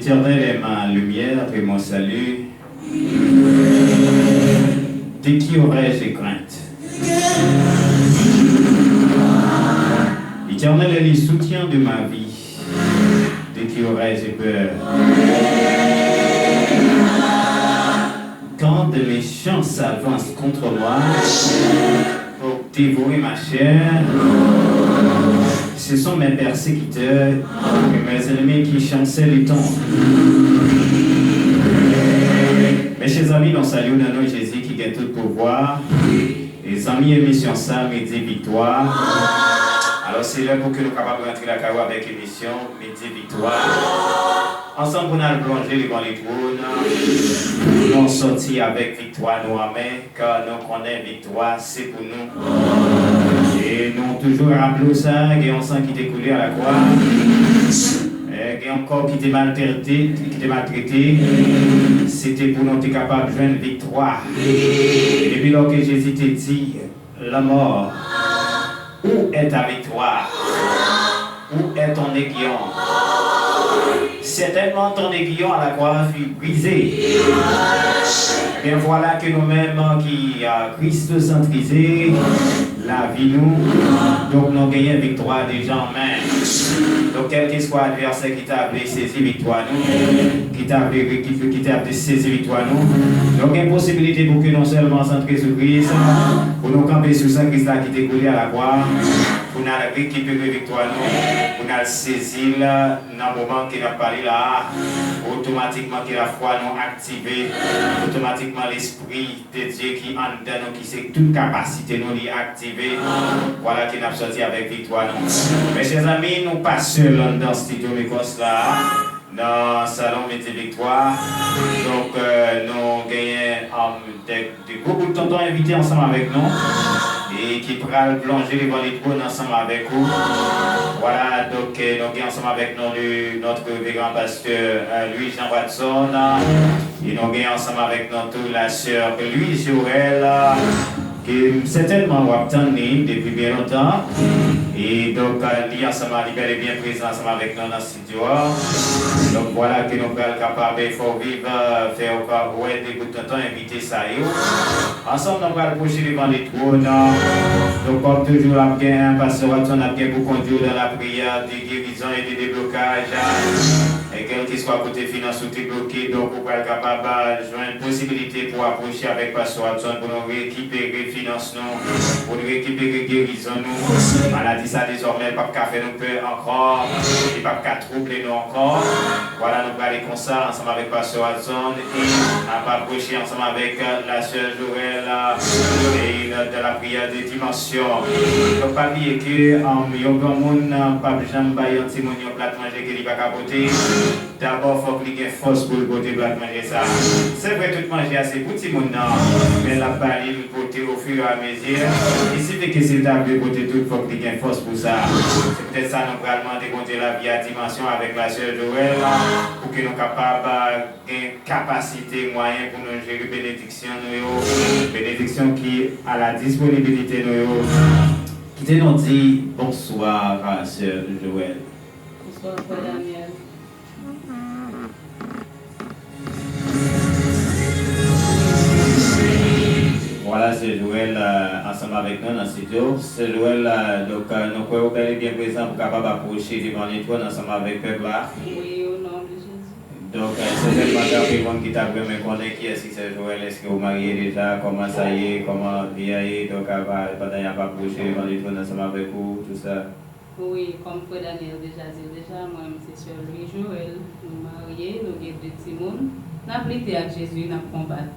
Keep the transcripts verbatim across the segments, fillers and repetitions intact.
L'Éternel est ma lumière et mon salut. De qui aurais-je crainte? L'Éternel est le soutien de ma vie. De qui aurais-je peur? Quand de méchants s'avancent contre moi pour dévorer ma chair, ce sont mes persécuteurs et mes ennemis qui chancellent et tombent. Mes chers amis, nou salye w nan non Jezi ki gen tout pouvwa. E zanmi emisyon sa, Midi Viktwa. Alò, se lè pou ke nou kapab rantre lakay ou avèk emisyon Midi Viktwa. Ansanm pou n al plonje devan letwòn, pou nou sòti avèk viktwa nou an men, kè nou konnen viktwa se pou nou. E nou toujou raple w sa, gen yon san ki te koule a lakwa. E gen yon kò ki te maltrete, ki te maltrete. Se te pou nou te kapab jwenn viktwa. E depi lò ke Jezi te di, la mort, où est ta victoire? Où est ton aiguillon? Certainement ton aiguillon à la croix fut brisé. Ebyen, vwala ke nou menm ki, euh, kristosantrize lavi nou, donk nou genyen viktwa deja an men. Donk, kèlkeswa advèsè ki ta vle sezi viktwa nou, ki ta vle rekipe, ki ta vle sezi viktwa nou. Donk, gen posibilite pou ke nou sèlman santre sou Kris, pou nou kanpe sou san Kris la ki te koule a lakwa, pou n al rekipere viktwa nou, pou n al sezi l nan moman ke n ap pale la a. Otomatikman ke lafwa nou aktive, otomatikman Lespri de Dye ki anndan nou, ki se tout kapasite nou, li aktive. Vwala ke n ap sòti avèk viktwa nou. Mes chers amis, nou pa sèl anndan estidyo Mekòs la, nan salon Midi Viktwa. Donk, euh, nou genyen, um, de, de gwo bout tonton envite ansanm avèk nou, e ki pral plonje devan letwòn ansanm avèk ou. Vwala, donk, euh, nou gen ansanm avèk nou le, notre révérend pasteur, euh, Louis Jean Watson. E nou gen ansanm avèk nou tou la sè Louise Joël, ke sètènman w ap tann li depi byen lontan. E donk, li ansanm, li bèl e byen prezan ansanm avèk nou nan estidyo a. Donk, vwala ke nou pral kapab fè w viv, fè w ka wè de bout tonton envite sa yo. Ansanm, nou pral pwoche devan letwòn. Donk, kòm toujou, ap gen, pastè Watson ap gen pou kondui w dans la prière de guérison et de déblocage. E kèlkeswa kote finans ou te bloke, donk ou pral kapab, euh, jwenn posibilite pou apwoche avèk pastè Watson pou nou rekipere finans nou, pou nou rekipere gerizon nou. Maladi sa dezòmè p ap ka fè nou pè ankò, li p ap ka twouble nou ankò. Vwala, nou prale konsa ansanm avèk pastè Watson e n ap apwoche ansanm avèk, euh, la sè Joël, euh, e nan, dans la prière de dimanche. Donk, pa bliye ke, um, yon granmoun, uh, p ap janm bay yon timoun yon plat manje ke li pa ka pote. Dabò, fòk li gen fòs pou l pote plat manje sa a. Se vre, tout manje a se pou timoun nan, men l ap ba li l pote au fur et à mesure. E si te ke si l ta vle pote tout, fòk li gen fòs pou sa. Se poutèt sa nou pral mande Bondye lavi a dimansyon avèk la sè Joël, pou ke nou kapab, uh, gen kapasite, mwayen pou nou jere benediksyon nou yo, benediksyon ki a la disponibilite nou yo. Kite nou di bonswa a sè Joël. Bonswa, frè Daniel. Vwala, sè Joël, euh, ansanm avèk nou nan estidyo. Sè Joël, euh, donk, euh, nou kwè ou bèl e byen prezan pou kapab apwoche devan letwòn ansanm avèk pèp la. Wi, o non de Jezi. Donk, euh, se sèlman tankou moun ki t ap renmen konnen kiyès ki sè Joël, èske ou marye deja, kòman sa ye, kòman vi a ye, donk, ava, pandan y ap apwoche devan letwòn ansanm avèk ou, tou sa. Wi, kòm frè Daniel deja di l deja, mwen menm se sè Louis Joël, nou marye, nou gen de timoun, n ap lite ak Jezi, n ap konbat.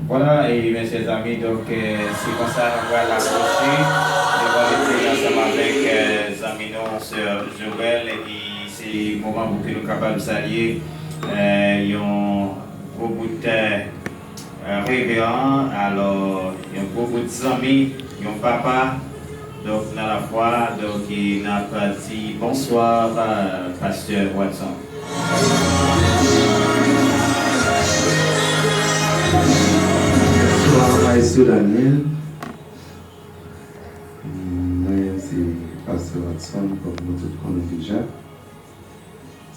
Vwala, e mes chers amis, donk, euh, se konsa nou pral apwoche devan letwòn ansanm avèk, euh, zanmi nou, sè Joël, epi se moman pou ke nou kapab salye, euh, yon gwo bout, euh, euh, reveran, alò, yon gwo bout zanmi, yon papa, donk, nan lafwa, donk, e n ap di bonswa, euh, pastè Watson. Bonswa, maestro Daniel. Mwen se pastè Watson, kòm nou tout konnen deja.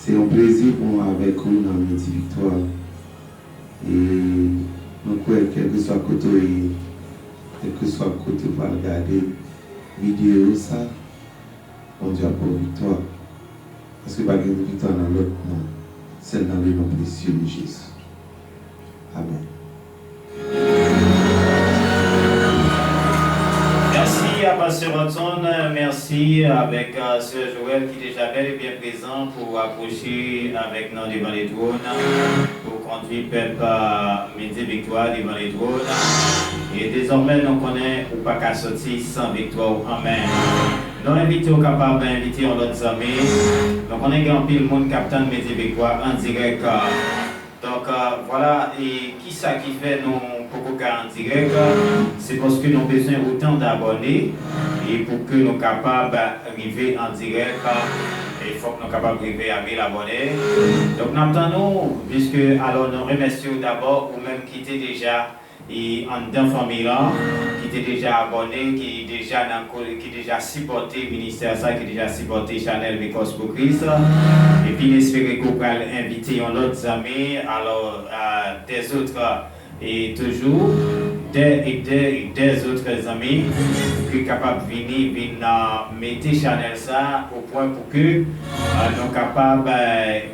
Se yon plezi pou mwen avèk ou nan Midi Viktwa. E nou kwè, kèlkeswa kote w ye, kèlkeswa kote w pral gade videyo sa, Bondye ap ba w viktwa. Paske pa gen viktwa nan lòt non, sèl nan le non presye de Jezi. Amèn. Mèsi a Pastè Watson, mèsi avèk, euh, Sè Joël ki deja bèl e byen prezan pou apwoche avèk nou devan le twòn, pou kondui pèp, euh, Midi Viktwa devan le twòn. E dezòmè nou konnen ou pa ka soti san viktwa w an men. Nou envite w kapab envite yon lòt zanmi. Nou konnen gen anpil moun k ap tann Midi Viktwa an dirèk. Donk, euh, vwala, e kisa ki fè nou poko ka an dirèk, se paske nou bezwen otan d abòne, e pou ke nou kapab rive an dirèk, e fòk nou kapab rive a mil abòne. Donk, n ap tann ou, piske, alò, nou remèsye w dabò, ou menm ki te deja e anndan fanmi lan, ki te deja abòne, ki deja nan ko-, ki deja sipòte ministè sa, ki deja sipòte chanèl Mikòs pou Kris. Epi n espere ke w pral envite yon lòt zanmi, alò, a, dèzòt, e toujou, dè, e dè, e dèzòt zanmi, pou ke kapab vini, vin, a, mete chanèl sa o pwen pou ke, a, nou kapab, a,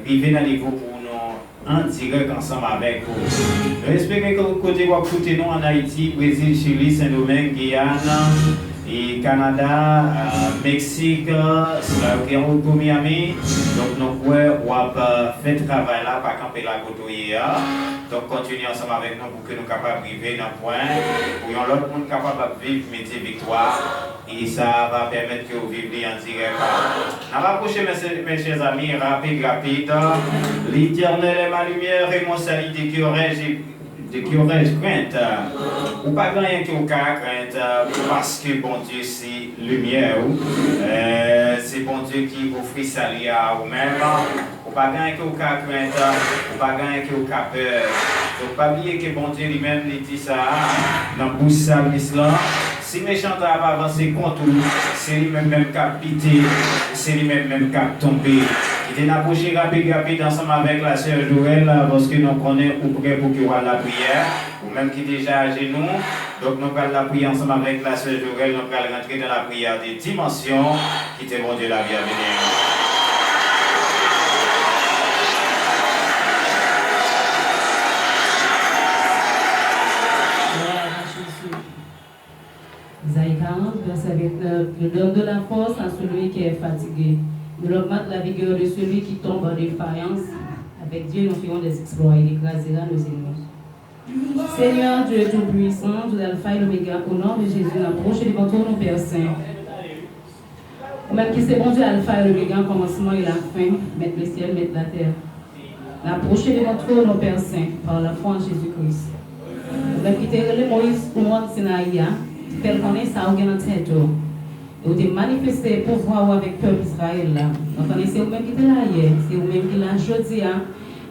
rive nan nivo pou nou an dirèk ansanm avèk ou. Nou espere ke kote w ap koute nou ann Ayiti, Brezil, Chili, Sendomeng, Giyàn, e Kanada, a, Meksik, a, sila yo ki an wout pou Miami. Donk, nou kwè w ap, a, fè travay la, pa kanpe la kote w ye a. Donk, kontinye ansanm avèk nou pou ke nou kapab rive nan pwen pou yon lòt moun kapab ap viv Midi Viktwa. E sa va pèmèt ke w viv li an dirèk. N ap apwoche, mes, mes chers amis, rapid, rapid. L'Éternel est ma lumière et mon salut, de qui aurais-je, de qui aurais-je crainte? Ou pa gen anyen ke w ka krent, paske Bondye se limyè ou. E, se Bondye ki ofri sali a ou menm. Ou pa gen anyen ke w ka krent, ou pa gen anyen ke w ka pè. Donk, pa bliye ke Bondye li menm, li di sa a nan bouch salmis lan, si mechan sa ap avanse kont ou, se li menm menm k ap bite, se li menm menm k ap tonbe. Kite n apwoche rapid, rapid ansanm avèk la sè Joël, paske nou konnen ou prè pou ke w al lapriyè. Ou menm ki deja ajenou, donk nou pral lapriyè ansanm avèk la sè Joël, nou pral rantre nan lapriyè de dimansyon. Kite Bondye lavi a beni nou. Gloire à Jésus. Isaïe quarante, verset vingt-neuf. Je donne de la force à celui qui est fatigué. Il augmente la vigueur de celui qui tombe en défaillance. Avec Dieu, nous ferons des exploits. Il écrasera nos ennemis. Seigneur Dieu Tout-Puissant, Dieu d'Alpha et l'Oméga, au nom de Jésus, n apwoche devan twòn ou, Pè Sen. Ou menm ki se Bondye Alfa e Omega, kòmansman e lafen, Mèt lesyèl, Mèt latè. N apwoche devan twòn ou, Pè Sen, pa lafwa an Jezi Kris. Ou menm ki te rele Moyiz nan mòn Sinayi a, fè l konnen sa ou gen nan tèt ou. E ou te manifeste pouvwa ou avèk pèp Izrayèl la. Nou konnen se ou menm ki te la yè, se ou menm ki la jodi a,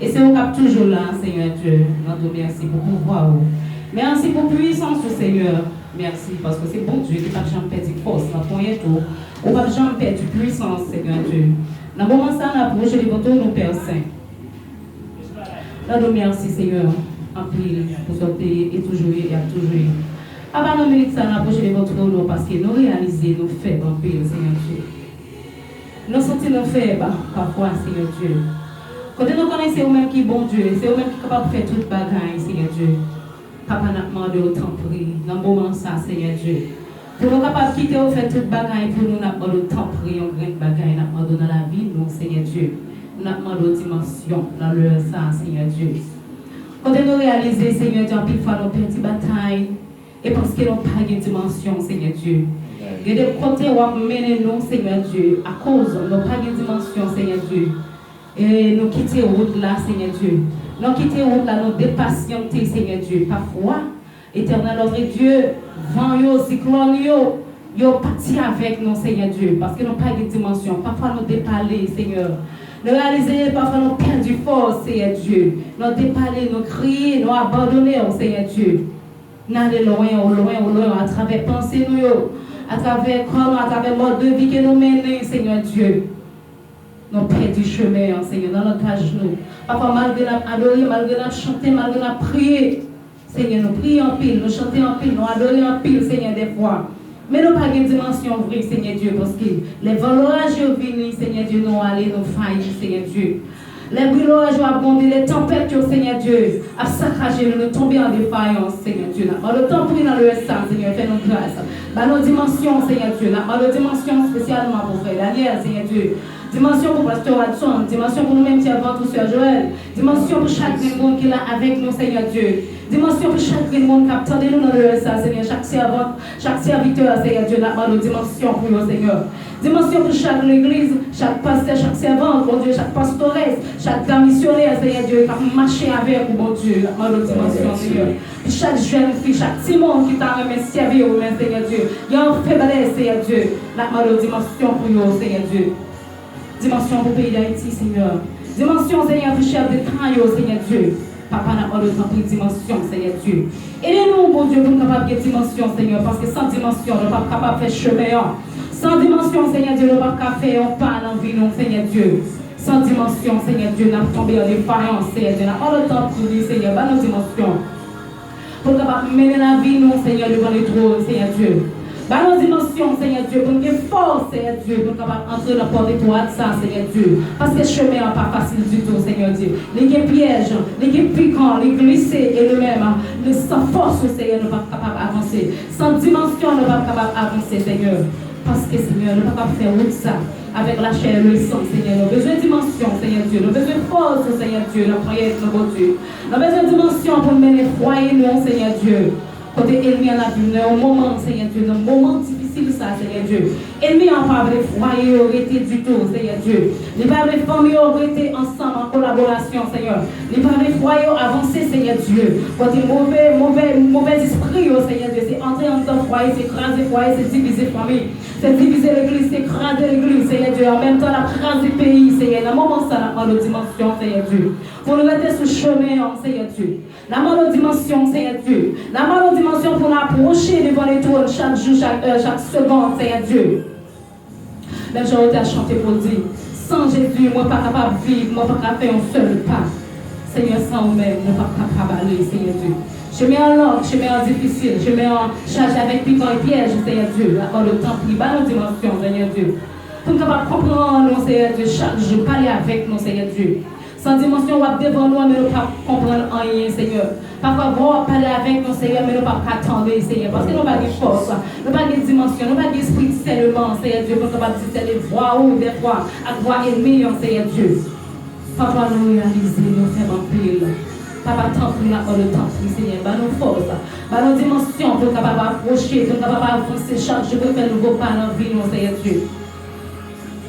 e se ou k ap toujou la, Senyè Dye. Nou di w mèsi pou pouvwa ou. Mèsi pou pwisans ou, Senyè. Mèsi, paske se Bondye ki p ap janm pèdi fòs nan ponyèt ou. Ou p ap janm pèdi pwisans, Senyè Dye. Nan moman sa, n apwoche devan twòn ou, Pè Sen. N di w mèsi, Senyè, anpil pou sa w te ye e toujou ye e ap toujou ye. Papa, nan minit sa, n apwoche devan twòn ou paske nou reyalize nou fèb anpil, Senyè Dye. Nou santi nou fèb pafwa, Senyè Dye. Kote nou konnen se ou menm ki Bondye, se ou menm ki kapab fè tout bagay, Senyè Dye. Papa, n ap mande w, tanpri, nan moman sa, Senyè Dye, pou nou kapab kite w fè tout bagay pou nou, n ap mande w, tanpri, yon grenn bagay, n ap mande w nan lavi nou, Senyè Dye. N ap mande w dimansyon nan lè sa, Senyè Dye. Kote nou reyalize, Senyè Dye, anpil fwa nou pèdi batay, e paske nou pa gen dimansyon, Senyè Dye. Gen de kote w ap mennen nou, Senyè Dye, akoz nou pa gen dimansyon, Senyè Dye. E nou kite wout la, Senyè Dye. Nou kite wout la, nou depasyante, Senyè Dye. Pafwa, Etènèl, nòtre Dye, van yo, siklòn yo, yo pati avèk nou, Senyè Dye, paske nou pa gen dimansyon. Pafwa, nou depale, Senyè. Nou reyalize, pafwa, nou pèdi fòs, Senyè Dye. Nou depale, nou kriye, nou abandone w, Senyè Dye. N ale lwen, o lwen, o lwen, atravè panse nou yo, atravè kò nou, atravè mòd de vi ke nou mennen, Senyè Dye. Nou pèdi chemen an, Senyè, nan langaj nou. Papa, malgre n ap adore, malgre n ap chante, malgre n ap priye, Senyè, nou priye anpil, nou chante anpil, nou adore anpil, Senyè, dèfwa. Men nou pa gen dimansyon vre, Senyè Dye, paske lè van loraj yo vini, Senyè Dye, nou ale, nou fayi, Senyè Dye. Lè bri loraj yo ap gwonde, lè tanpèt yo, Senyè Dye, ap sakaje nou, nou tonbe an defayans, Senyè Dye. N ap mande w, tanpri, nan lè sa, Senyè, fè nou gras. Ba nou dimansyon, Senyè Dye. N ap mande w dimansyon espesyalman pou frè Daniel, Senyè Dye. Dimansyon pou pastè Watson, dimansyon pou nou menm sèvant ou sè Joël, dimansyon pou chak grenn moun ki la avèk nou, Senyè Dye. Dimansyon pou chak grenn moun k ap tande nou nan lè sa, Senyè, chak sèvant, chak sèvitè, Senyè Dye, n ap mande w dimansyon pou yo, Senyè. Dimansyon pou chak legliz, chak pastè, chak sèvant, Bondye, chak pastores, chak dam misyonè, Senyè Dye, k ap mache avèk ou, Bondye, n ap mande w dimansyon, Senyè. Pou chak jèn fi, chak timoun ki ta renmen sèvi ou, men, Senyè Dye, gen yon feblès, Senyè Dye, n ap mande w dimansyon pou yo, Senyè Dye. Dimansyon pou peyi Dayiti, Senyè. Dimansyon, Senyè, pou chèf deta yo, Senyè Dye. Papa, n ap mande w, tanpri, dimansyon, Senyè Dye. Ede nou, Bondye, pou n kapab gen dimansyon, Senyè, paske san dimansyon, nou p ap kapab fè chemen an. San dimansyon, Senyè Dye, nou p ap ka fè yon pa nan vi nou, Senyè Dye. San dimansyon, Senyè Dye, n ap tonbe an defayans, Senyè Dye. N ap mande w, tanpri, Senyè, ba nou dimansyon. Pou n kapab mennen lavi nou, Senyè, devan letwòn, Senyè Dye. Ba nou dimansyon, Senyè Dye, pou n gen fòs, Senyè Dye, pou n kapab antre nan pòt etwat sa, Senyè Dye. Paske chemen an pa fasil ditou, Senyè Dye. Li gen pyèj, li gen pikan, li glise, e nou menm, nou san fòs ou, Senyè, nou p ap kapab avanse. San dimansyon, nou p ap kapab avanse, Senyè. Paske, Senyè, nou p ap kapab fè wout sa avèk lachè e lesan, Senyè. Nou bezwen dimansyon, Senyè Dye. Nou bezwen fòs ou, Senyè Dye, nan ponyèt nou, Bondye. Nou bezwen dimansyon pou n mennen fwaye nou, Senyè Dye. Kote ènmi an ap vin nan yon moman, Senyè Dye, nan moman difisil sa, Senyè Dye. Ènmi an pa vle fwaye yo rete ditou, Senyè Dye. Li pa vle fanmi yo rete ansanm an kolaborasyon, Senyè. Li pa vle fwaye yo avanse, Senyè Dye. Kote move, move, movèzespri yo, Senyè Dye, se antre anndan fwaye, se kraze fwaye, se divize fanmi, se divize legliz, se kraze legliz, Senyè Dye. An menm tan, l ap kraze peyi, Senyè. Nan moman sa, n ap mande w dimansyon, Senyè Dye. Pou nou rete sou chemen an, Senyè Dye. N ap mande w dimansyon, Senyè Dye. N ap mande w dimansyon pou n apwoche devan letwòn chak jou, chak è, chak segonn, Senyè Dye. Menm jan yo te chante pou di, san Jezi, mwen pa kapab viv, mwen pa ka fè yon sèl pa. Senyè, san ou menm, nou p ap kapab ale, Senyè Dye. Chemen an long, chemen an difisil, chemen an chaje avèk pikan e pyèj, Senyè Dye. N ap mande w, tanpri, ba nou dimansyon, Senyè Dye. Pou n kapab konprann ou, Senyè Dye, chak jou, pale avèk nou, Senyè Dye. San dimansyon w ap devan nou an, men nou p ap konprann anyen, Senyè. Pafwa, vwa w ap pale avèk nou, Senyè, men nou p ap ka tande, Senyè, paske nou pa gen fòs, nou pa gen dimansyon, nou pa gen espri disèneman, Senyè Dye, pou nou kapab disène vwa ou dèfwa ak vwa ènmi an, Senyè Dye. Papa, nou reyalize nou fèb anpil. Papa, tanpri, n ap mande w, tanpri, Senyè, ba nou fòs, ba nou dimansyon pou nou kapab apwoche, pou nou kapab avanse chak jou, pou nou fè nouvo pa nan vi nou, Senyè Dye.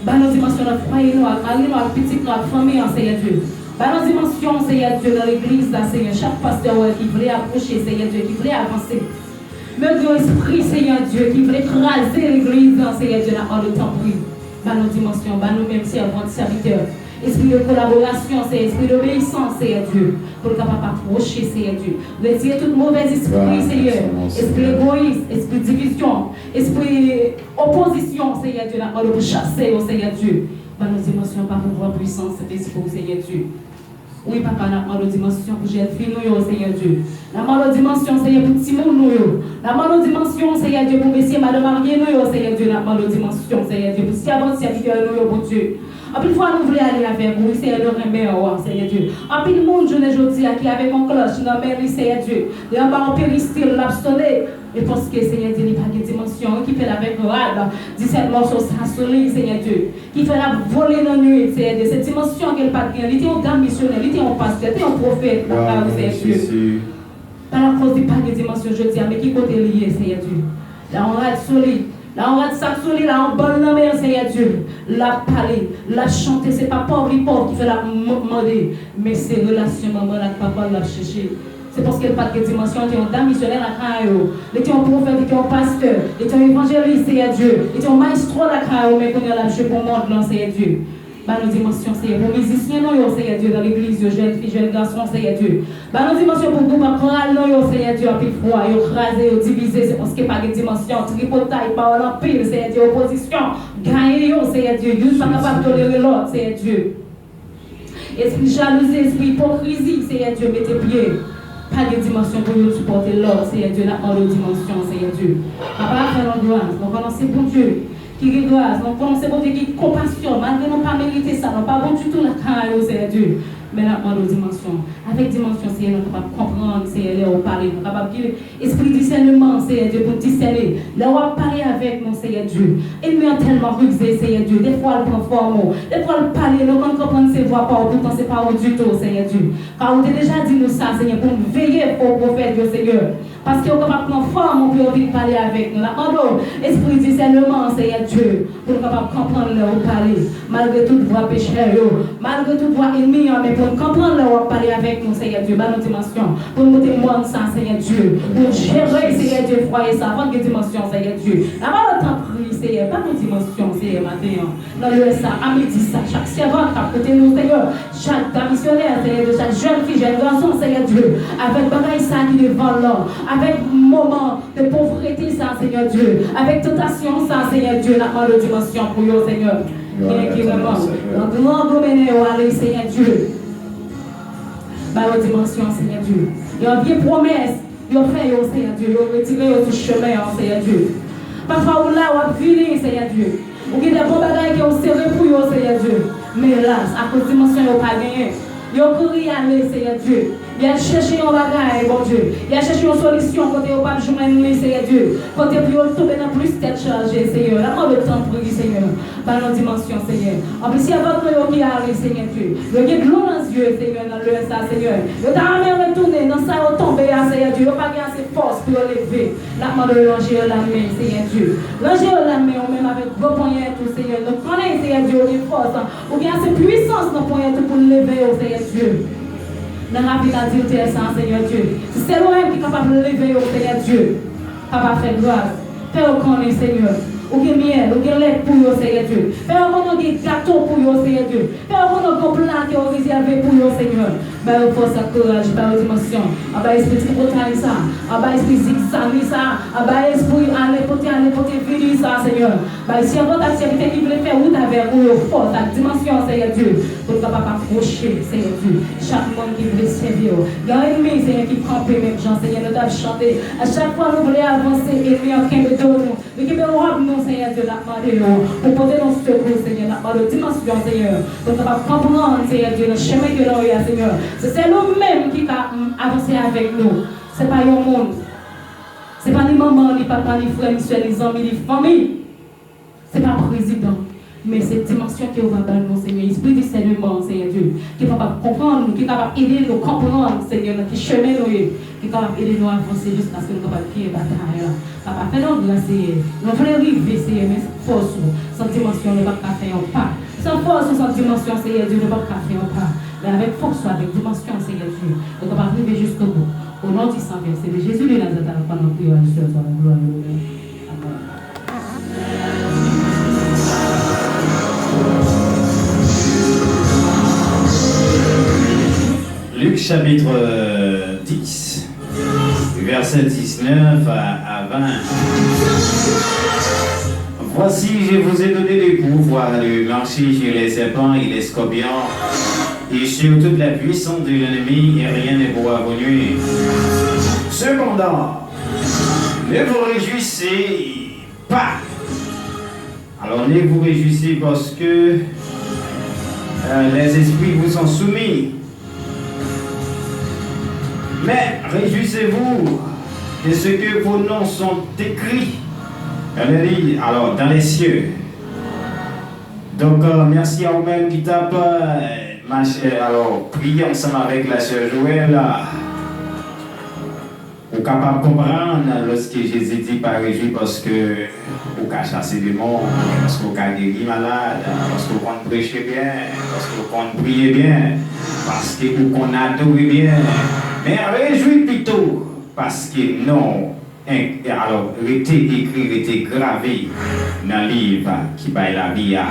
Ba nou dimansyon nan fwaye nou, ak mari nou, ak pitit nou, ak fanmi an, Senyè Dye. Ba nou dimansyon, Senyè Dye, nan legliz la, Senyè. Chak pastè ou wè ki vle apwoche, Senyè Dye, ki vle avanse. Men gen yon espri, Senyè Dye, ki vle kraze legliz lan, Senyè Dye, n ap mande w, tanpri. Ba nou dimansyon, ba nou menm sèvant, sèvitè. Espri de kolaborasyon, Senyè, espri d'obeyisans, Senyè Dye, pou n kapab apwoche, Senyè Dye. Retire tout movèzespri, Senyè. Espri egoyis, espri divizyon, espri opozisyon, Senyè Dye, n ap mande w pou chase yo, Senyè Dye. Ban nou dimansyon pa pouvwa pwisans Sentespri w, Senyè Dye. Wi, Papa, n ap mande w dimansyon pou jèn fi nou yo, Senyè Dye. N ap mande w dimansyon, Senyè, pou timoun nou yo. N ap mande w dimansyon, Senyè Dye, pou mesye, madanm marye nou yo, Senyè Dye. N ap mande w dimansyon, Senyè Dye, pou sèvant, sèvitè nou yo, Bondye. Anpil fwa, nou vle ale avèk ou, wi, Senyè, nou renmen w, Senyè Dye. Anpil moun, jounen jodi a, ki avèk yon klòch nan men li, Senyè Dye. Li anba yon peristil, l ap sone. E paske, Senyè Dye, li pa gen dimansyon, ki fè l avèk rad, disèt mòso sa sou li, Senyè Dye. Ki fè l ap vole nan nuit, Senyè Dye. Se dimansyon ke l pa t gen. Li te yon dam misyonè, li te yon pastè, te yon pwofèt, lakay ou, Senyè Dye. Pa lakoz li pa gen dimansyon jodi a, men ki kote li ye, Senyè Dye. La yon rad sou li, la yon rad sak sou li, la yon bòl nan men l, Senyè Dye. L ap pale, l ap chante, se pa pòv li pòv ki fè l ap m-, mande, men se relasyon manman l ak papa l l ap chèche. Se paske l pa t gen dimansyon, li te yon dam misyonè lakay yo. Li te yon pwofèt, li te yon pastè, li te yon evanjelis, Senyè Dye. Li te yon mayestwo lakay yo, men kounye a l ap jwe pou mond lan, Senyè Dye. Ba nou dimansyon, Seyè, pou mizisyen nou yo, Seyè Dye, nan legliz yo, jèn fi, jèn gason, Seyè Dye. Ba nou dimansyon pou gwoup ak koral nou yo, Seyè Dye, anpil fwa, yo kraze, yo divize, se paske pa gen dimansyon, tripotay, pawòl anpil, Seyè Dye, opozisyon, gaye yo, Seyè Dye, youn pa kapab tolere lòt, Seyè Dye. Espri jalouzi, espri ipokrizi, Seyè Dye, mete pye. Pa gen dimansyon pou youn sipòte lòt, Seyè Dye, n ap mande w dimansyon, Seyè Dye. Papa, fè nou gras, nou konnen se Bondye ki gen gras, nou konnen se Bondye ki konpasyon, malgre nou pa merite sa, nou pa bon ditou lakay ou, Seyè Dye. Men n ap mande w dimansyon. Avèk dimansyon, Seyè, nou kapab konprann, Seyè, lè w pale, nou kapab gen espri disèneman, Seyè Dye, pou n disène. Lè w ap pale avèk nou, Seyè Dye, enmi an tèlman rize, Seyè Dye, defwa l pran fòm ou, defwa l pale, nou konn konprann se vwa pa w, poutan se pa ou ditou, Seyè Dye. Ka ou te deja di nou sa, Seyè, pou n veye fo pwofèt yo, Seyè. Paske yo kapab pran fòm ou pou yo vin pale avèk nou. N ap mande w, espri disèneman, Seyè Dye, pou nou kapab konprann lè ou pale. Malgre tout vwa pechè yo, malgre tout vwa enmi an, men pou nou konprann lè w ap pale avèk nou, Seyè Dye. Ba nou dimansyon pou nou moute mòn sa, Seyè Dye. Pou nou jere, Seyè Dye, fwaye sa. Fò n gen dimansyon, Seyè Dye. N ap mande w, tanpri, Seyè, ba nou dimansyon, Seyè, maten an. Nan lè sa, a midi sa, chak sèvant k ap koute nou, Seyè, chak dam misyonè, Seyè Dye, chak jèn fi, jèn gason, Seyè Dye, avèk bagay sa ki devan l lan, avèk moman de povrete sa, Seyè Dye, avèk tantasyon sa, Seyè Dye, n ap mande w dimansyon pou yo, Seyè. Gen ki renmen w, nan gran gwo mennen yo ale, Seyè Dye. Ba yo dimansyon, Seyè Dye. Yo vye pwomès, yo fè yo, Seyè Dye, yo retire yo sou chemen an, Seyè Dye. Pafwa ou la, w ap vini, Seyè Dye. Ou gen de bon bagay ke ou sere pou yo, Seyè Dye. Men elas, akoz dimansyon yo pa genyen, yo kouri ale, Seyè Dye. Y al chèche yon bagay, Bondye. Y al chèche yon solisyon kote yo p ap jwenn li, Seyè Dye. Kote pou yo tonbe nan plis tèt chaje, Seyè. N ap mande w tanpri, Seyè. Ba nou dimansyon, Seyè. Anplis, sèvant nou yo ki ale, Seyè Dye. Yo gen dlo nan zye, Seyè, nan lè sa, Seyè. Yo ta renmen retounen nan sa yo tonbe a, Seyè Dye. Yo pa gen ase fòs pou yo leve. N ap mande w lonje yo lanmen, Seyè Dye. Lonje yo lanmen, ou menm avèk gwo ponyèt ou, Seyè. Nou konnen, Seyè Dye, ou gen fòs. Ou gen ase pwisans nan ponyèt ou pou leve yo, Seyè Dye. Nan ravin adiltè sa, Seyè Dye. Se sèl ou menm ki kapab leve yo, Seyè Dye. Papa, fè gras. Fè yo konnen, Seyè, ou gen myèl, ou gen lèt pou yo, Seyè Dye. Fè yo konnen ou gen gato pou yo, Seyè Dye. Fè yo konnen ou gen pla ke ou rezève pou yo, Seyè. Ba yo fòs ak kouraj, ba yo dimansyon. Anba espri tripotay sa, anba espri zigzani sa, anba espri ale pote, ale pote vini sa, Seyè. Bay sèvant ak sèvitè ki vle fè wout avèk ou yo fòs ak dimansyon, Seyè Dye, pou n kapab apwoche, Seyè Dye, chak moun ki vle sèvi w. Gen enmi, Seyè, ki kanpe menm jan, Seyè, nou t ap chante. A chak fwa nou vle avanse, enmi an kenbe do nou. Li kenbe wòb nou, Seyè Dye, n ap mande w pou pote nou sekou, Seyè, n ap mande w dimansyon, Seyè, pou n kapab konprann, Seyè Dye, nan chemen ke nou ye a, Seyè. Se sèl ou menm ki ka, mm, avanse avèk nou. Se pa yon moun. Se pa ni manman, ni papa, ni frè, ni sè, ni zanmi, ni fanmi. Se pa prezidan, men se dimansyon ke ou va ban nou, Senyè. Espri disèneman, Senyè Dye, ki kapab konprann nou, ki kapab ede nou konprann, Senyè, nan ki chemen nou ye, ki kapab ede nou avanse jiskaske nou kapab genyen batay la. Papa, fè nou gras, Senyè. Nou vle rive, Senyè, men san fòs ou, san dimansyon, nou p ap ka fè yon pa. San fòs ou, san dimansyon, Senyè Dye, nou p ap ka fè yon pa. Men avèk fòs ou, avèk dimansyon, Senyè Dye, nou kapab rive jiskobou. Au nom du sang versé de Jésus de Nazareth, nou priyè a Seyè, glwa e lonè. Amen. Luc chapitre dix, verset dix-neuf à, à vingt. Voici, je vous ai donné le pouvoir de marcher sur les serpents et les scorpions et sur toute la puissance de l'ennemi, et rien ne pourra vous nuire. Cependant, ne vous réjouissez pas. Alors ne vous réjouissez parce que, euh, les esprits vous sont soumis. Mais réjouissez-vous de ce que vos noms sont écrits dans les livres, alors dans les cieux. Donk, euh, mèsi a ou menm ki t ap, euh, mache, alò, priye ansanm avèk la sè Joël. Ou kapab konprann lòske Jezi di pa rejwi paske ou ka chase demon, paske ou ka geri malad, paske ou konn preche byen, paske ou konn priye byen, paske ou konn adore byen. Men rejwi pito paske non Enk, alò, rete ekri, rete grave nan liv ki bay lavi a.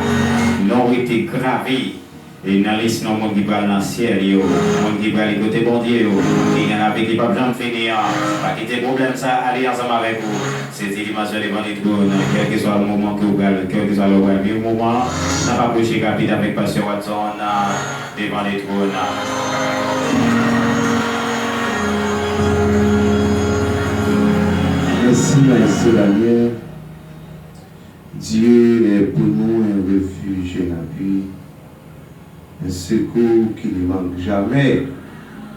Non rete grave e nan lis non moun ki pral nan syèl yo, moun ki prale kote Bondye yo, moun ki gen lavi ki p ap janm fini an. Pa kite pwoblèm sa ale ansanm avèk ou. Sezi dimansyon devan li twòn, kèlkeswa moman ke w pral, kèlkeswa lè w pral viv moman an, n ap apwoche rapid avèk Pastè Watson devan li twòn. Merci, Maestro Daniel. Dieu est pour nous un refuge, un appui, un secours qui ne manque jamais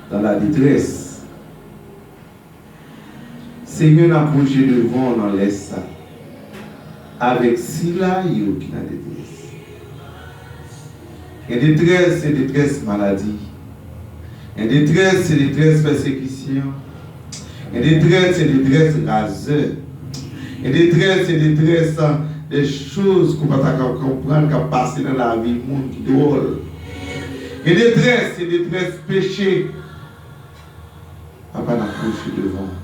dans la détresse. Senyè, n apwoche devan w nan lè sa, avèk sila yo ki nan detrès. Gen detrès, se detrès maladi. Gen detrès, se detrès pèsekisyon. Gen detrès, se detrès razè. Gen detrès, se detrès, a, de choz ke w pa ta ka konprann k ap pase nan lavi moun ki dwòl. Gen detrès, se detrès peche. Papa, n apwoche devan w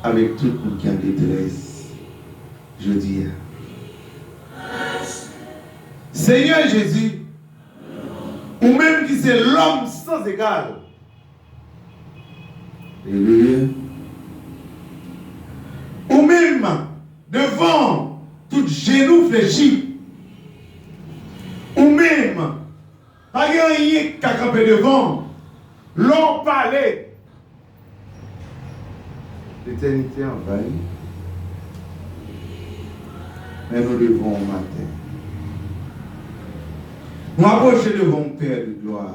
avèk tout moun ki an detrès jodi a. Senyè Jezi, ou menm ki se lòm san egal. Alelouya. Ou menm, devan w, tout jenou flechi. Ou menm, pa gen anyen ki ka kanpe devan w. Lè w pale, letènite anvayi. Men nou devan w maten. Nou apwoche devan w, Pè de glwa,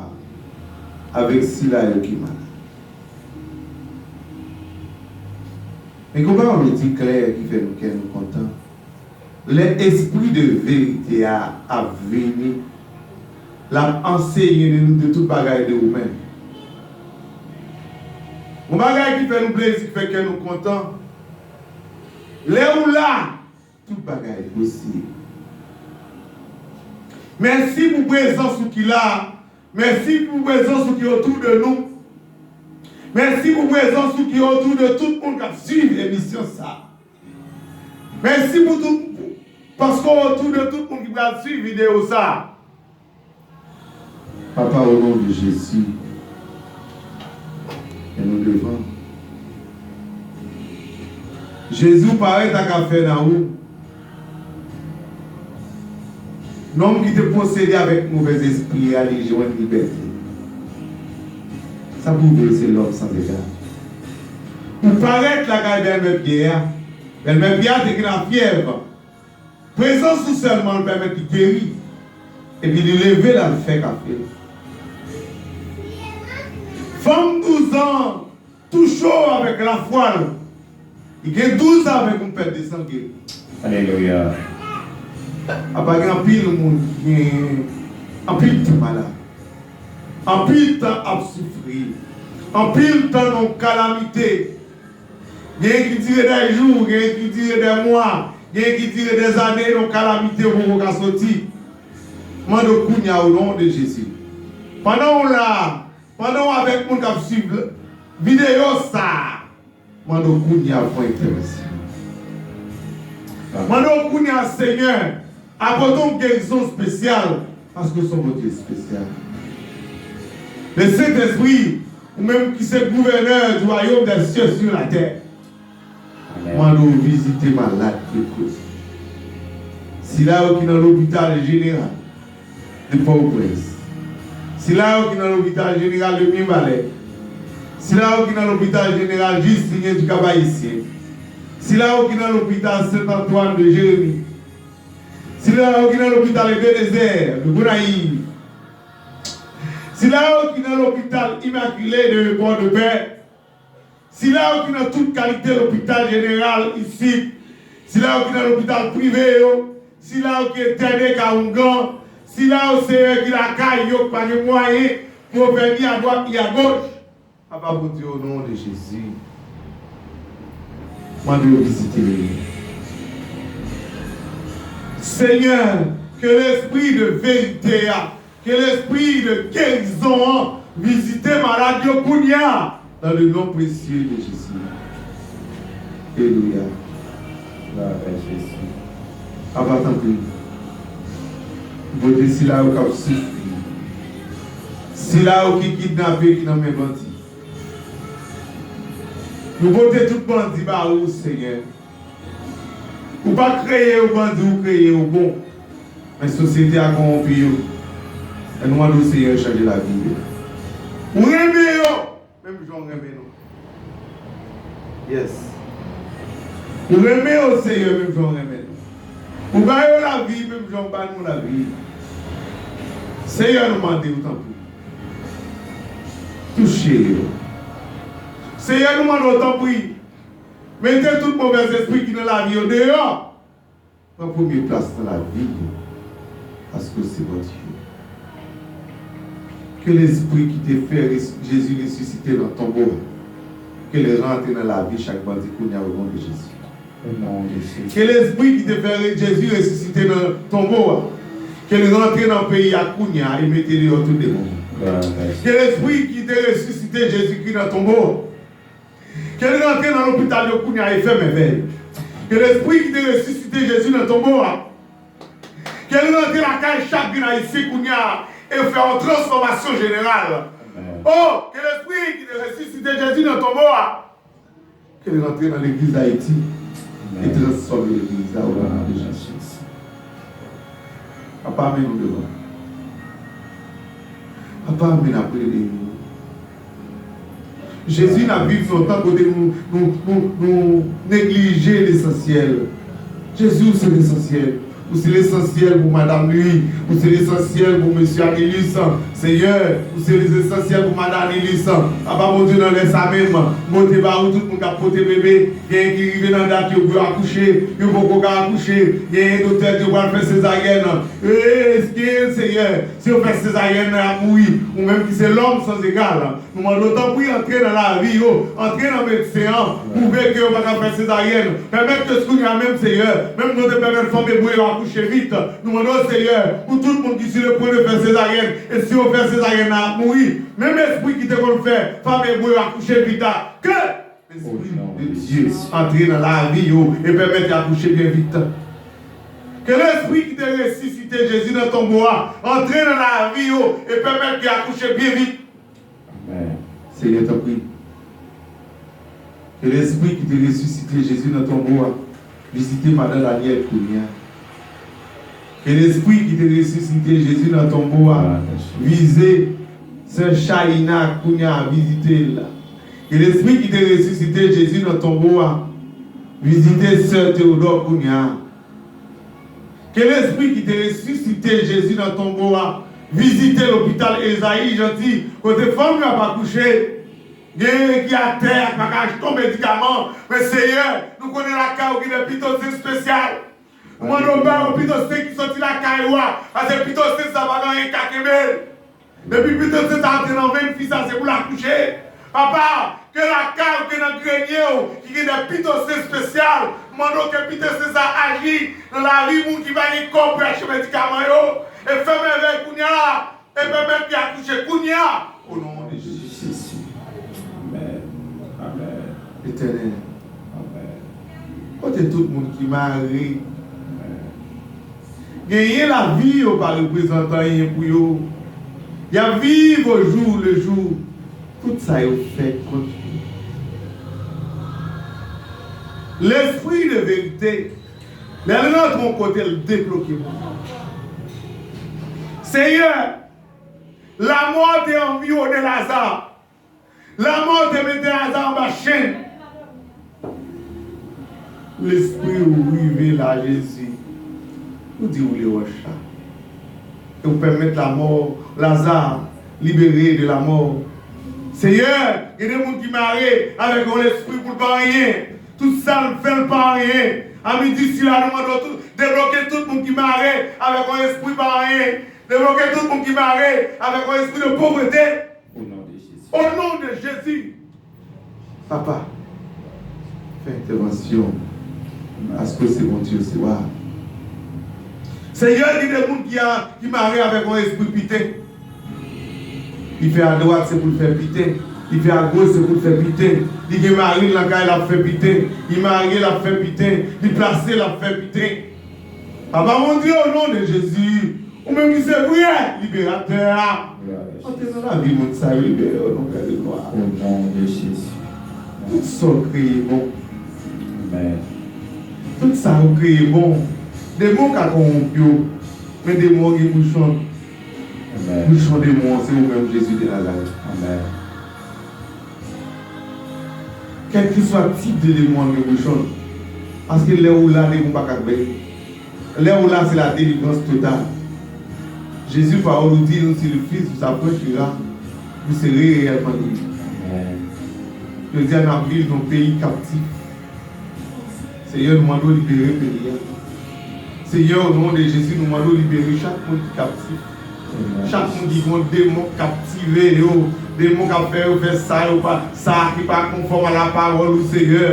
avèk sila yo ki malad. Men gen yon pawòl ou di klè ki fè nou kè nou kontan. Lè Espri de verite a ap vini, l ap ansenye nou de tout bagay de ou menm. Yon bagay ki fè nou plezi, ki fè kè nou kontan. Lè ou la, tout bagay posib. Mèsi pou prezans ou ki la. Mèsi pou prezans ou ki otou de nou. Mèsi pou prezans ou ki otou de tout moun k ap swiv emisyon sa. Mèsi pou tout, paske w otou de tout moun ki pral swiv videyo sa. Papa, o non de Jezi, men nou devan. Jezi, ou parèt ak afè nan ou. Nonm ki te posede avèk movèzespri a, li jwenn libète. Sa pwouve l se lòm san egal. Ou parèt lakay bèlmè Pyè a. Bèlmè Pyè a te gen lafyèv. Prezans ou sèlman l pèmèt li geri. Epi li leve l al fè kafe l. Fanm douz an touche w avèk lafwa l. Li gen douz an avèk yon pèt de san geri. Alelouya. Apa gen anpil moun ki gen anpil tan malad. Anpil tan ap soufri. Anpil tan nan yon kalamite. Genyen ki dire dè jou, genyen ki dire dè mwa, genyen ki dire dè zane, yon kalamite poko ka soti. Mande w kounye a, o non de Jezi. Pandan w la, pandan w avèk moun k ap swiv videyo sa a, mande w kounye a fè yon entèvansyon. Mande w kounye a, Senyè, apòte yon gerizon espesyal, paske w se yon Bondye espesyal. Le Sentespri, ou menm ki se gouvènè du royaume des cieux sur la terre, mande w vizite malad yo. Sila yo ki nan lopital jeneral de Pòtoprens, sila yo ki nan lopital jeneral de Mibalè, sila yo ki nan lopital jeneral Justinien du Cap-Haïtien, sila yo ki nan lopital Saint Antoine de Jérémie, sila yo ki nan lopital Ebenezer de Gonayiv, sila yo ki nan lopital Immaculée de Port-de-Paix, sila yo ki nan tout kalite lopital jeneral isit, sila yo ki nan lopital prive yo, sila yo ki entène ka oungan, sila yo, Seyè, ki lakay yo, ki pa gen mwayen pou yo fè ni adwat ni agoch. Papa Bondye, o non de Jezi, mande w vizite yo. Senyè, ke lespri de verite a, ke lespri de gerizon an vizite malad yo kounye a, dans le nom précieux de Jésus. Alelouya. Glwa a Jezi. Papa, tanpri, pote sila yo k ap soufri, sila yo ki kidnape, ki nan men bandi. Nou pote tout bandi ba ou, Senyè. Ou pa kreye yo bandi, ou kreye yo bon. Men sosyete a kowonpi yo. Men nou mande w, Senyè, chanje lavi yo. Ou renmen yo, menm jan w renmen nou. Yes. Ou renmen yo, Senyè, menm jan w renmen nou. Ou ba yo lavi, menm jan w ba nou lavi. Senyè, nou mande w, tanpri. Touche yo. Senyè, nou mande w, tanpri. Mete tout movèzespri ki nan lavi yo deyò. Pran premye plas nan lavi yo, paske w se Bondye. Ke lespri ki te fè res- Jezi resisite nan tonbo a, ke l rantre nan lavi chak bandi kounye a, o non de Jezi. O non de Jezi. Ke lespri ki te fè re- Jezi resisite nan tonbo a, ke l rantre nan peyi a kounye a e mete deyò tout demon. Ke lespri ki te resisite Jezikri nan tonbo a, ke l rantre nan lopital yo kounye a e fè mèvèy. Ke lespri ki te resisite Jezi nan tonbo a, ke l rantre lakay chak grenn Ayisyen kounye a e fè yon transfòmasyon jeneral. Amèn. O, ke lespri ki te resisite Jezi nan tonbo a, ke l rantre nan legliz Ayiti e Amèn. Transfòme legliz la o non de Jezi. Papa, men nou devan. Papa, men n ap rele nou. Jezi, n ap viv nan yon tan kote nou, nou, nou, nou neglije lesansyèl. Jezi, ou se lesansyèl. Ou se lesansyèl pou madanm li. Ou se lesansyèl pou mesye Anilus. Senyè, ou se lesansyèl pou madanm Anilus. Papa Bondye, nan lè sa menm, pote ba ou tout moun k ap pote bebe. Genyen ki rive nan dat yo pou yo akouche, yo poko ka akouche. Genyen doktè di yo pral fè sezaryèn. E, genyen, Senyè, si yo fè sezaryèn nan, y ap mouri. Ou menm ki se lòm san egal, nou mande w tanpri antre nan lavi yo, antre nan medsen an, pwouve ke yo pa ka fè sezaryèn. Pèmèt ke kounye a menm, Senyè, menm jan w te pèmèt fanm ebre yo akouche vit, nou mande w, Senyè, pou tout moun ki sur le point de fè sezaryèn, e si yo fè sezaryèn nan, y ap mouri. Menm espri ki te konn fè fanm ebre yo akouche vit la, ke Lespri de Dye antre nan lavi yo e pèmèt yo akouche byen vit. Ke lespri ki te resisite Jezi nan tonbo a antre nan lavi yo e pèmèt yo akouche byen vit. Amèn. Senyè, tanpri. Ke lespri ki te resisite Jezi nan tonbo a vizite madan Daniel kounye a. Ke lespri ki te resisite Jezi nan tonbo a vize sè Chayina kounye a, vizite l. Ke lespri ki te resisite Jezi nan tonbo a vizite sè Teodò kounye a. Ke lespri ki te resisite Jezi nan tonbo a vizite lopital Ezayi Janti, kote fanm yo ap akouche. Genyen ki atè a, pa ka achte yon medikaman. Men Senyè, nou konnen lakay ou gen de pito senk espesyal. Nou mande w ba yo pito senk ki soti lakay ou a, paske pito senk sa pa gen anyen k ka kenbe l. Depi pito senk sa antre nan venn fi sa, se pou l akouche. Papa, ke lakay ou gen nan grenye w ki gen de pito senk espesyal, nou mande w ke pito senk sa aji nan lavi moun ki pa gen kòb pou achte medikaman yo, e fè mèvèy kounye a. E pèmèt li akouche kounye a. O non de Jezi. Amèn. Amèn. Letènèl. Amèn. Kote tout moun ki mare? Amèn. Genyen lavi yo pa reprezante anyen pou yo. Y ap viv au jour le jour. Tout sa yo fè kont yo. Lespri de verite, lè l rantre yon kote, l debloke moun. Senyè, Lamò te anviwonnen Laza. Lamò te mete Laza anba chenn. Lespri w rive la, Jezi. Ou di ou le wòch la. E ou pèmèt lamò, Laza, libere de lamò. Senyè, gen de moun ki mare avèk yon lespri pou l pa anyen. Tout sa l fè l pa anyen. A midi sila, nou mande w tou, debloke tout moun ki mare avèk yon espri pa anyen. Debloke tout moun ki mare avèk yon espri de povrete. O non de Jezi. O non de Jezi. Papa, fè entèvansyon. Paske se Bondye, se wa. Senyè, gen de moun ki a, ki mare avèk yon espri piten. Li fè adwat, se pou l fè piten. Li fè a goch, se pou l fè piten. Li gen mari l lakay, l ap fè piten. Li marye, l ap fè piten. Li plase, l ap fè piten. Papa Bondye, o non de Jezi, ou menm ki se vrè liberatè a, antre nan lavi moun sa yo, libere yo, non, Pè de glwa. O non de Jezi. Tout sa w kreye bon. Amèn. Tout sa w kreye bon. Demon ka kòwonp yo, men demon gen bouchon. Amèn. Bouchon demon an, se ou menm, Jezi de Nazarèt. Amèn. Kèlkeswa tip de demon an gen bouchon. Paske lè ou la, demon pa ka bèy. Lè ou la, se la delivrans total. Jezi, pawòl ou di nou, si le Fils vous affranchira, vous serez réellement libres. Amèn. Jodi a, n ap viv nan peyi kaptif. Seyè, nou mande w libere peyi a. Seyè, o non de Jezi, nou mande w libere chak moun ki kaptif. Chak moun ki gen demon k ap tire yo, demon k ap fè yo fè sa yo pa, sa ki pa konfòm a lapawòl ou, Seyè.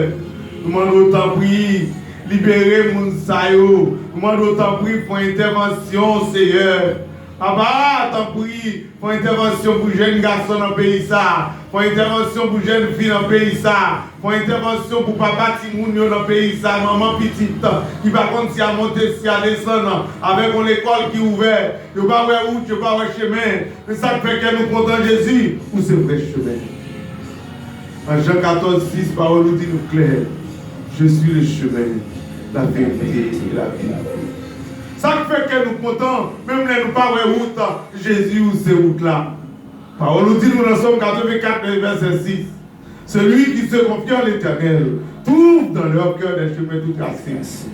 Nou mande w, tanpri, libere moun sa yo. Nou mande w, tanpri, fè yon entèvansyon, Seyè. Papa, tanpri, fè yon entèvansyon pou jèn gason nan peyi sa a. Fè yon entèvansyon pou jèn fi nan peyi sa a. Fè yon entèvansyon pou papa timoun yo nan peyi sa a, manman pitit ki pa konn si a monte, si a desann, avèk yon lekòl ki ouvè. Yo pa wè wout, yo pa wè chemen. Men sa k fè kè nou kontan, Jezi, ou se vrè chemen. Nan Jan katòz sis, pawòl ou di nou klè, Je suis le chemin, la vérité et la vie. Sa k fè kè nou kontan, menm lè nou pa wè wout, Jezi, ou se wout la. Pawòl ou di nou nan Sòm katrevenkat, vèsè sis, Celui qui se confie en l'Éternel trouve dans leur cœur des chemins tout tracés.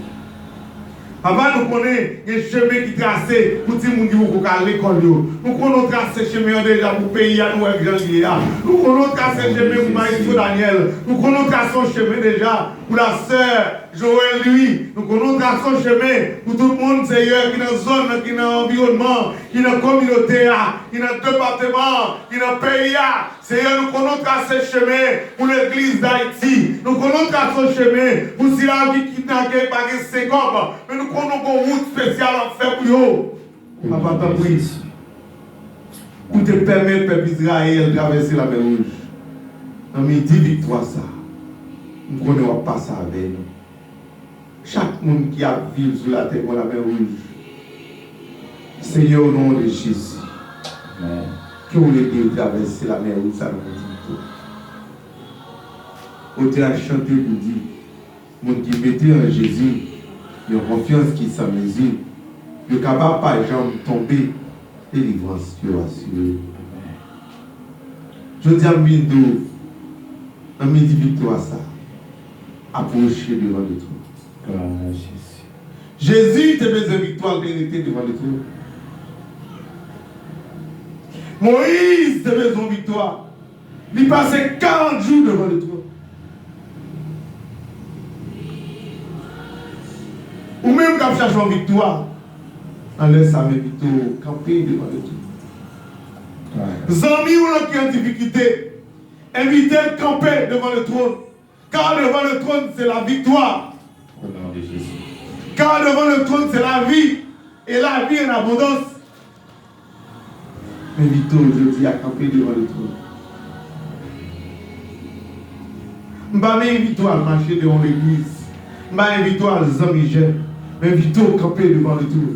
Papa, nou konnen gen chemen ki trase pou timoun ki poko ka al lekòl yo. Nou konnen w trase chemen an deja pou peyi a, nou wè jan l ye a. Nou konnen w trase chemen pou Mayestwo Daniel. Nou konnen w trase yon chemen deja pou la sè Joel Louis. Nou konnen w trase yon chemen pou tout moun, Seyè, ki nan zòn nan, ki nan anviwònman, ki nan kominote a, ki nan depatman an, ki nan peyi a. Seyè, nou konnen w trase chemen pou legliz Dayiti. Nou konnen w trase yon chemen pou sila yo ki kidnape, pa gen senkòb. Men nou konnen w gon wout espesyal w ap fè pou yo. Papa, tanpri, ou te pèmèt pèp Izrayèl travèse Lamè Wouj. Nan midi viktwa sa a, m konnen w ap pase avè nou. Chak moun ki ap viv sou latè bò Lamè Wouj, Seyè, o non de Jezi, ke w ede yo travèse Lamè Wouj sa nan midi viktwa. Otè a chante pou di, moun ki mete an Jezi yon konfyans ki san mezi, yo kapab pa janm tonbe, delivrans yo asire. Jodi a, m vin di w, nan midi viktwa sa, apwoche devan letwòn. Glwa a Jezi. Jezi te bezwen viktwa, l te rete devan letwòn. Moyiz te bezwen viktwa. Li pase karant jou devan letwòn. Ou menm k ap chache yon viktwa, nan lè sa, m envite w kanpe devan letwòn. Zanmi w lan ki an difikilte, envite l kanpe devan letwòn. Car devant le trône, c'est la victoire. Au nom de Jésus. Car devant le trône, c'est la vie. Et la vie en abondance. M envite w jodi a kanpe devan letwòn. M pa envite w al mache devan yon legliz. M pa envite w al zanmi jèn. M envite w kanpe devan letwòn.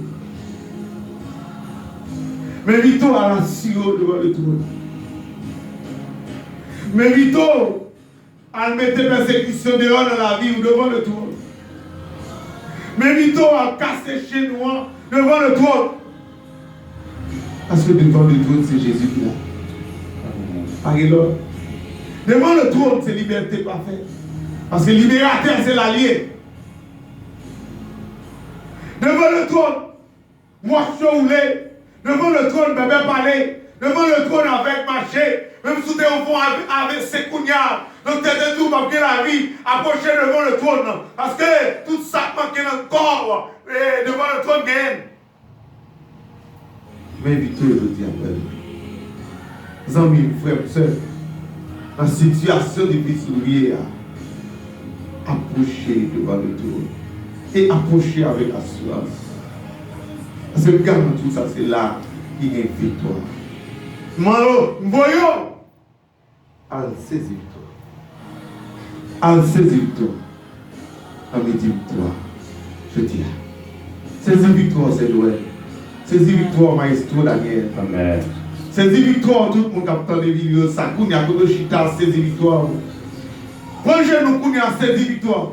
M envite w al asire w devan letwòn. M envite w al mete pèsekisyon deyò nan lavi w devan letwòn. M envite w al kase chenn ou an devan letwòn. Paske devan letwòn, se Jezi ki la. Pa gen lòt. Devan letwòn, se libète pafè. Paske liberatè, se la l ye. Devan letwòn, wòch yo woule. Devan letwòn, bèbè pale. Devan letwòn, avèg mache. Menm si w te yon fon A V C kounye a, doktè te di w p ap gen lavi, apwoche devan letwòn nan. Paske tout sa k manke nan kò w, e, devan letwòn genyen l. M envite w jodi a, frè m, zanmi m, frè m, sè m, nan sitiyasyon difisil ou ye a, apwoche devan letwòn e apwoche avèk asirans. Paske m garanti w sa, se la ki gen viktwa. M voye w Al sezi viktwa. Al sezi viktwa. Nan midi viktwa. Jodi a. Sezi viktwa w, sè Joel. Sezi viktwa w, mayestwo Daniel. Amèn. Sezi viktwa w, tout moun k ap tande videyo sa. Kounye a, kote w chita, sezi viktwa w. Pran jenou kounye a, sezi viktwa w.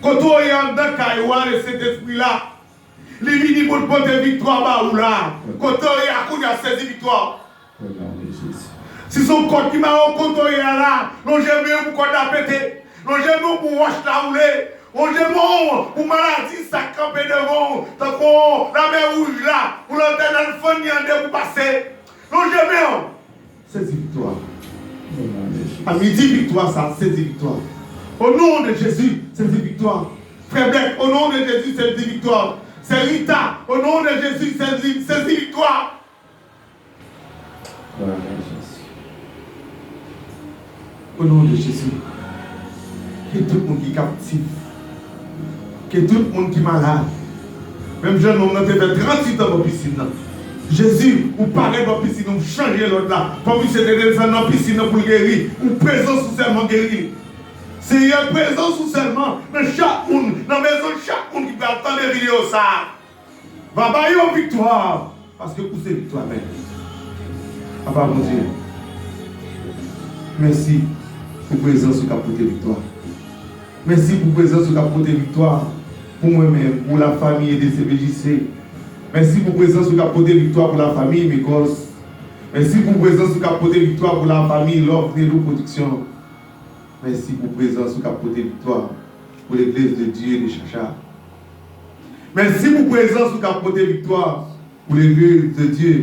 Kote w ye anndan kay ou a, Sentespri la. Li vini pou l pote viktwa ba ou la. Kote w ye a kounye a, sezi viktwa w. O non de Jezi. Si se yon kòd ki mare w, kote w ye a la, lonje men w pou kòd la pete. Lonje men w pou wòch la woule. Lonje men w pou maladi sa k kanpe devan w, tankou lamè wouj la, pou Letènèl fann li an de pou pase. Lonje men w. Sezi viktwa. A midi viktwa sa, sezi viktwa. O non de Jezi, sezi viktwa. Frè Blèk, o non de Jezi, sezi viktwa. Sè Rita, o non de Jezi, sezi, sezi viktwa. Glwa a Jezi. O non de Jezi, ke tout moun ki kaptif, ke tout moun ki malad, menm jan nonm nan te fè tranntuit an nan pisin nan. Jezi, ou parèt nan pisin nan, ou chanje lòd la. Kòm misye te desann nan pisin nan pou l geri, ou prezans ou sèlman geri l. Seyè, prezans ou sèlman nan chak moun, nan mezon chak moun ki pral tande videyo sa a. Va ba yo viktwa, paske ou se viktwa menm. Papa Bondye, mèsi pou prezans ou k ap pote viktwa. Mèsi pou prezans ou k ap pote viktwa pou mwen menm, pou lafanmi E D C B J C. Mèsi pou prezans ou k ap pote viktwa pou lafanmi Mekòs. Mèsi pou prezans ou k ap pote viktwa pou lafanmi Love Nelou Production. Mèsi pou prezans ou k ap pote viktwa pou legliz de Dye de Chacha. Mèsi pou prezans ou k ap pote viktwa pou legliz de Dye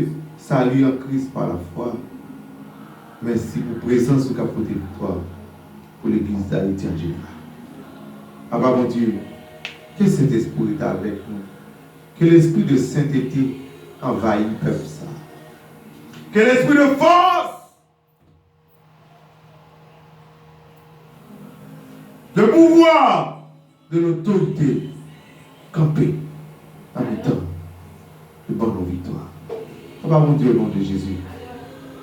Sali an Kris pa lafwa. Mèsi pou prezans ou k ap pote viktwa pou legliz Dayiti an jeneral. Papa Bondye, ke Sentespri rete avèk nou. Ke lespri de sentete anvayi pèp sa. Ke lespri de fòs, de pouvwa, de lotorite kanpe nan mitan nou, ban nou viktwa. Papa Bondye, o non de Jezi,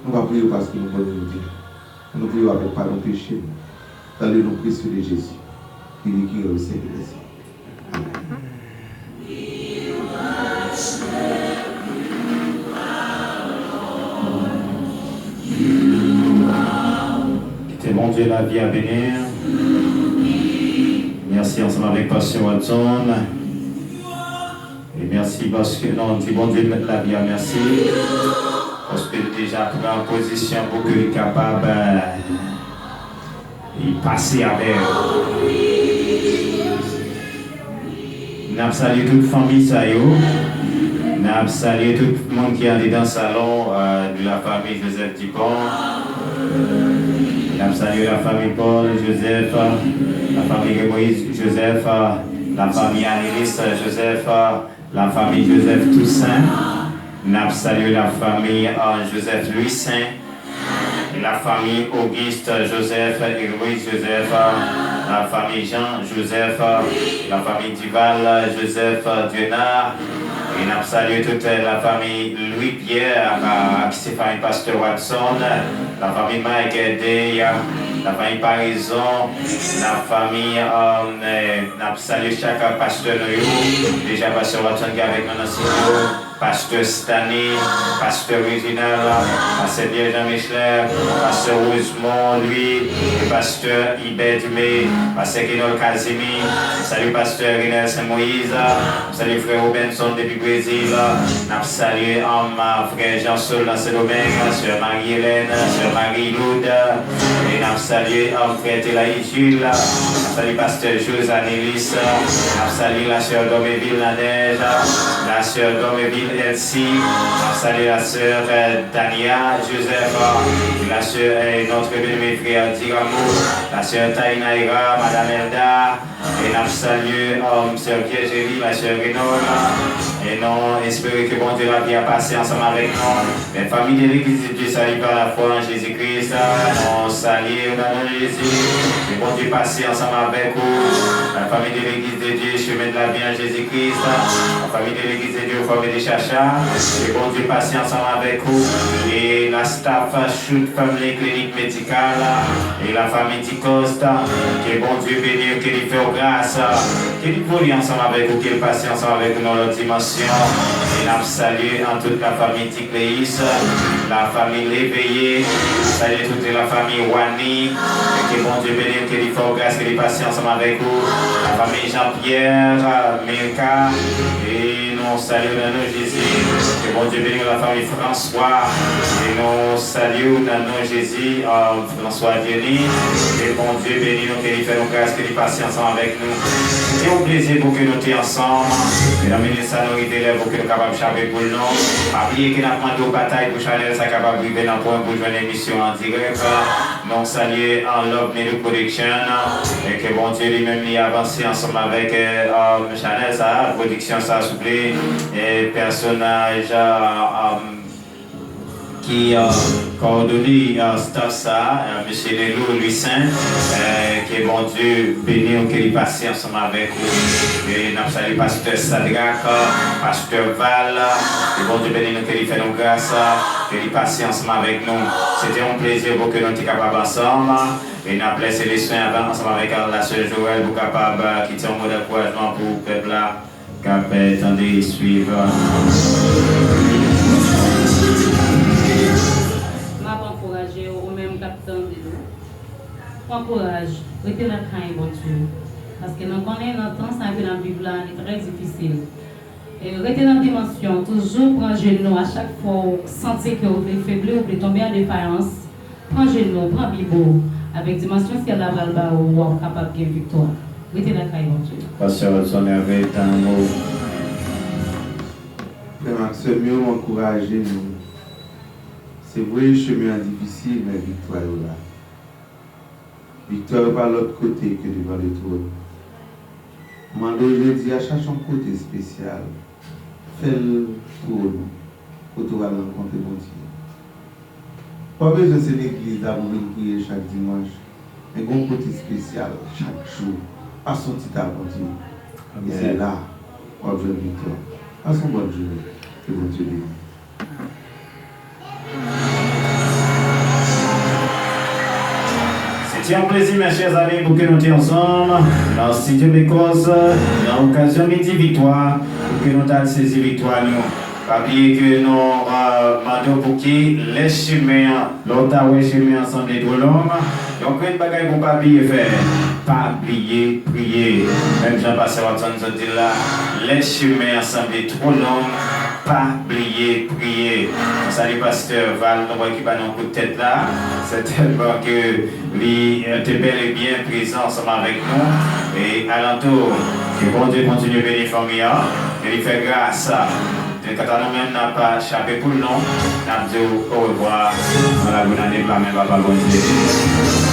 nou pa priye w paske nou bon, nou di, nou priye w avèk padon peche nou, dans le nom précieux de Jésus, qui vit, qui règne au siècle des siècles. Amèn. Kite Bondye lavi a beni. Mèsi ansanm avèk Pastè Watson. E mèsi paske, non, di Bondye mèt lavi a mèsi. Paske l deja pran pozisyon pou ke li kapab, eh, li pase avè yo. N ap salye tout fanmi sa yo. N ap salye tout moun ki andedan salon, euh, de la famille Joseph Dupont. N ap salye la famille Paul Joseph, la famille Moïse Joseph, la famille Anelis Joseph, la famille Joseph Toussaint. N ap salye la famille, euh, Joseph Louissaint. La famille Auguste Joseph, Eloise Joseph, la famille Jean Joseph, la famille Duval Joseph, Dieunar, e n ap salye tout la famille Louis Pierre, euh, ki se fanmi pastè Watson, la famille Mike Day, la famille Paraison, la famille, euh, n ap salye chak pastè nou yo. Deja pastè Watson ki avèk nou nan estidyo. Pastè Stanley, pastè Reginald, pastè Pierre Jean Michelet, pastè Rosemond Louis, e pastè Hubert Dumé, pastè Kenol Casimir, salye pastè Renel Saint Moïse, salye frè Robenson depi Brezil, n ap salye, um, frè Jean Saul nan Sendomeng, sè Marie Hélène, sè Marie Lourdes, e n ap salye, um, frè Telaïs Jules, n ap salye pastè Jose Anelis, n ap salye la sè Dormeville Nadège, la sè Dormeville Elsie, n ap salye la sè, euh, Tania Joseph, la sè, euh, notre bien-aimé frè Diramo, la sè Tainaira, madam Elda, e n ap salye, euh, sè Virginie, la sè Renol, E nou espere ke Bondye lavi a pase ansanm avèk nou. Men fanmi de Legliz de Dye Salut par la foi en Jésus Christ, nou salye w nan non Jezi. Ke Bondye pase ansanm avèk ou. La famille de l'Église de Dieu, Chemin de la Vie en Jésus-Christ. La famille de l'Église de Dieu, Foyer de Chacha. Ke Bondye pase ansanm avèk ou. E la staff Shoot Family Clinic Médical. E la famille Ticost. Ke Bondye beni w, ke li fè w gras. Ke li pwole ansanm avèk ou, ke li pase ansanm avèk ou nan lòt dimansyon. E n ap salye an tout la famille Tikleis, la famille Léveillé, salye tout la famille Wani. Ke Bondye beni w, ke li fè w gras, ke li pase ansanm avèk ou. La famille Jean-Pierre, Milka, e nou salye w nan non Jezi. Ke Bondye beni w, la famille François, e nou salye w nan non Jezi. François Jenny, ke Bondye beni nou, ke li fè nou gras, ke li pase ansanm avèk nou. Se te yon plezi pou ke nou te ansanm. E nan minit sa, nou rive lè pou ke nou kapab chape poul nou. Pa bliye ke n ap mande w batay pou chanèl sa kapab rive nan pwen pou jwenn emisyon an dirèk. Nou salye an Love Media Production. E ke Bondye li menm li avanse ansanm avèk, eh, um, chanèl sa, pwodiksyon sa, souple. E pèsonaj, ah, um, ki, euh, kowòdone, euh, staff sa, euh, mesye Nelou Louis Saint, euh, ke Bondye beni w, ke li pase ansanm avèk ou. E n ap salye pastè Sadrak, pastè Val, ke Bondye beni nou, ke li fè nou gras, ke li pase ansanm avèk nou. Se te yon plezi pou ke nou te kapab ansanm. E n ap lese lesyon an ansanm avèk, euh, la sè Joël pou kapab, euh, kite yon mo d'ankourajman pou pèp la k ap, eh, tande e swiv. M ap ankouraje w, ou menm k ap tande nou. Pran kouraj, rete lakay Bondye. Paske nou konnen nan tan sa ke n ap viv la, li trè difisil. E rete nan dimansyon, toujou pran je nou a chak fwa w santi ke w vle febli, w vle tonbe an defayans. Pran je nou, pran Bib ou. Avèk dimansyon syèl la pral ba ou, w ap kapab gen viktwa. Rete lakay Bondye. Pastè Watson Hervé, tann ou. Frè m ak sè m yo, m ankouraje nou. Se vre, chemen an difisil, men viktwa yo la. Viktwa yo pa lòt kote ke devan letwòn. Mande w jodi a, chache yon kote espesyal. Fè l twòn ou, kote w al rankontre Bondye. Pa bezwen se legliz la pou vin priye chak dimanch, men gen yon kote espesyal chak jou. Pase yon ti ta Bondye. E se la w ap jwenn viktwa. Pase yon bòn jounen. Ke Bondye beni. Se te yon plezi, mes chers amis, pou ke nou te ansanm nan Studio Bekòs, nan okazyon Midi Viktwa, pou ke nou t al sezi viktwa nou. Pa bliye ke nou, euh, mande w pou ke lè chemen an, lè w ta wè chemen an sanble twò long, yon grenn bagay pou w pa bliye fè. Pa bliye priye. Menm jan pastè Watson sot di l la, lè chemen an sanble twò long, pa bliye priye. Nou salye pastè Val, nou wè ki ba nou kout tèt la. Sètènman ke li, eh, te bèl e byen prezan ansanm avèk nou. E alantou, ke Bondye kontinye beni fanmi an, ke li fè gras. Men kanta nou menm, n ap chape poul nou, n ap di w orevwa nan Lagonadev, nan men Papa Bondye.